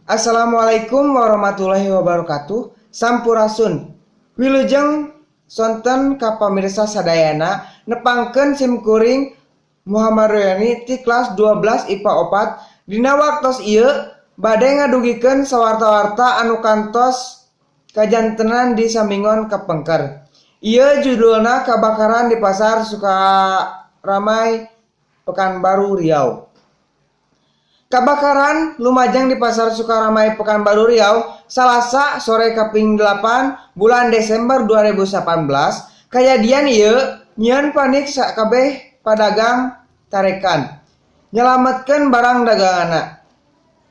Assalamualaikum warahmatullahi wabarakatuh. Sampurasun. Wilujeng sonten ka pamirsa sadayana, nepangkeun simkuring Muhammad Royani ti kelas 12 IPA 4. Dina waktos ieu bade ngadugikeun sawarta-warta anu kantos kajantenan di samingon kapengker. Ieu judulna Kabakaran di Pasar Sukaramai, Pekanbaru, Riau. Kabakaran lumajang di Pasar Sukaramai, Pekanbaru, Riau, Salasa sore kaping 8 bulan Desember 2018. Kajadian ieu nyieun panik sakabeh padagang tarekan nyelametkeun barang daganganna.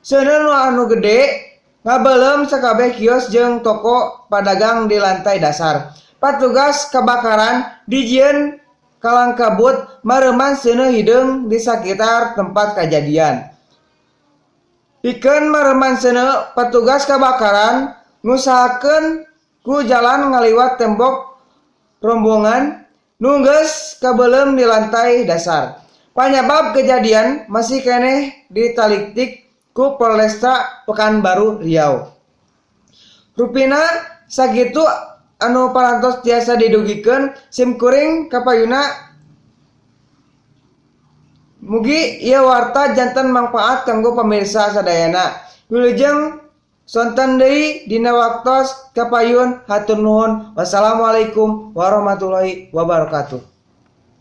Seuneu anu gede ngabeuleum sakabeh kios jeung toko padagang di lantai dasar. Patugas kabakaran dijieun kalangkabut mareuman seuneu hideung di sakitar tempat kajadian. Pikeun mareuman seuneu, petugas kabakaran ngusahakeun ku jalan ngaliwat tembok rombongan nu geus kabeuleum di lantai dasar. Panyabab kejadian masih keneh ditaliktik ku Polresta Pekanbaru Riau. Rupina sakitu anu parantos tiasa didugikeun simkuring kapayuna. Mugi ieu warta janten mangpaat kanggo pamirsa sadayana. Wilujeng sonten deui dina waktos kapayun, hatur nuhun. Wassalamualaikum warahmatullahi wabarakatuh.